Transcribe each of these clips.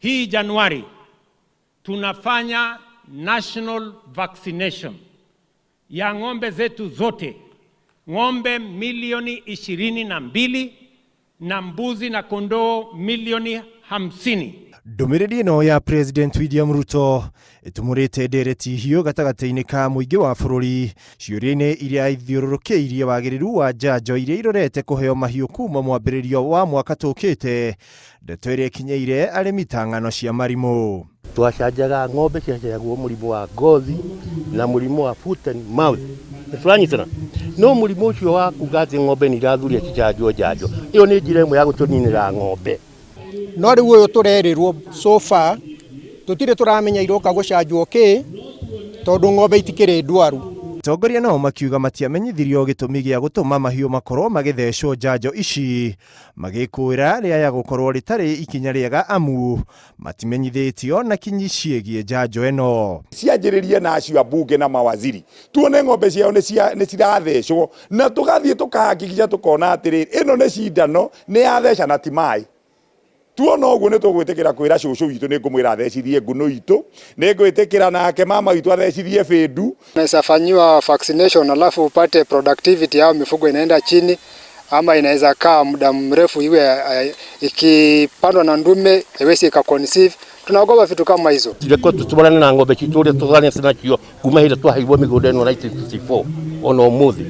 Hii Januari tunafanya national vaccination ya ng'ombe zetu zote, ng'ombe milioni 22 na mbuzi na kondoo milioni 50. Ndũmĩrĩri ĩno ya President William Ruto ĩtumũrĩte ndereti hiũ gatagatĩ-inĩ ka mũingĩ wa bũrũri ciũria-inĩ iria ithiũrũrũkĩirie wagĩrĩru wa njanjo iria irorete kũheo mahiũ kuma mwambĩrĩrio wa mwaka tũkĩte, ndeto ĩrĩa ĩkinyĩire arĩmi ta ng'ano cia marimũ. Twacanjaga ng'ombe ciacanjagwo mũrimũ wa ngothi na mũrimũ wa foot and mouth. Nĩ tũranyitana? No mũrimũ ũcio wa kuga atĩ ng'ombe nĩ irathuria cicanjwo njanjo, ĩyo nĩ njĩra ĩmwe ya gũtũninĩra ng'ombe. No rĩu ũyũ tũrerĩrwo so far tũtirĩ tũramenya iroka gũcanjwo kĩ tondũ ng'ombe itikĩrĩ ndwaru. Atongoria nao makiuga matiamenyithirio gĩtũmi gĩa gũtũma mahiũ makorwo magĩthecwo njanjo ici, magĩkũĩra rĩaya gũkorwo rĩtarĩ ikinya rĩega amu matimenyithĩtio na kinyi ciĩgiĩ njanjo ĩno. Cianjĩrĩrie na acio ambunge na mawaziri tuone ng'ombe ciao nĩ cirathecwo na tũgathiĩ tũkahakikica tũkona atĩrĩrĩ ĩno nĩ cindano nĩ yatheca na ti maĩ. Tuona ũguo nĩ tũgwĩtĩkĩra kwĩra cũcũ witũ nĩ ngũmwĩra athecithie ngunũ itũ, nĩ ngwĩtĩkĩra nake mama witũ athecithie bĩndu. Unaweza fanyiwa vaccination alafu upate productivity yao mifugo inaenda chini ama inaweza kaa muda mrefu iwe ikipandwa na ndume haiwezi ikaconceive. Tunaogopa vitu kama hizo. Reke tũtwarane na ng'ombe citũ ũrĩa tũtwaranĩte nacio kuma hĩndĩ twaheirwo mĩgũnda ĩno 1964 ona ũmũthĩ.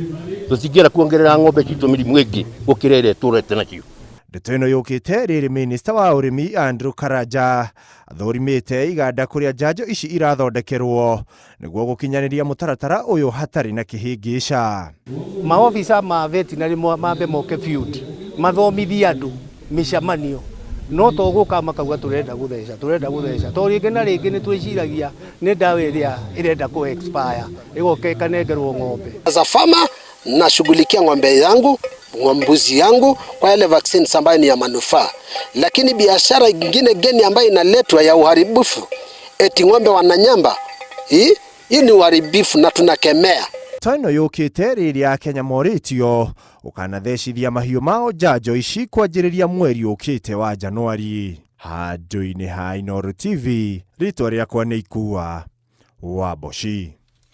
Tũtingĩenda kuongerera ng'ombe citũ mĩrimũ ĩngĩ gũkĩra ĩrĩa tũrete nacio. Ndeto ĩno yũkĩte rĩrĩ minista wa ũrĩmi Andrew Karanja athũrimĩte iganda kũrĩa njanjo ici irathondekerwo nĩguo gũkinyanĩria mũtaratara ũyũ hatarĩ na kĩhĩngĩca. Maobitha ma veterinary mambe moke field mathomithie andũ mĩcemanio no to gũka makauga tũrenda gũtheca tũrenda gũtheca to rĩngĩ na rĩngĩ nĩ twĩciragia nĩ ndawa ĩrĩa ĩrenda kũ expire ĩgoka ĩkanengerwo ng'ombe. As a farmer nashughulikia ng'ombe yangu mbuzi yangu kwa yale vaccines ambayo ni ya manufaa, lakini biashara ingine geni ambayo inaletwa ya uharibifu eti ng'ombe wananyamba, hii ni uharibifu na tunakemea. Ta ĩno yũkĩte rĩrĩa Akenya morĩtio ũkanathecithia mahiũ mao njanjo ici kwanjĩrĩria mweri ũkĩte wa Januari. Handũ-inĩ ha Inooro TV, rĩtwa rĩakwa nĩ Ikua wa Mboci.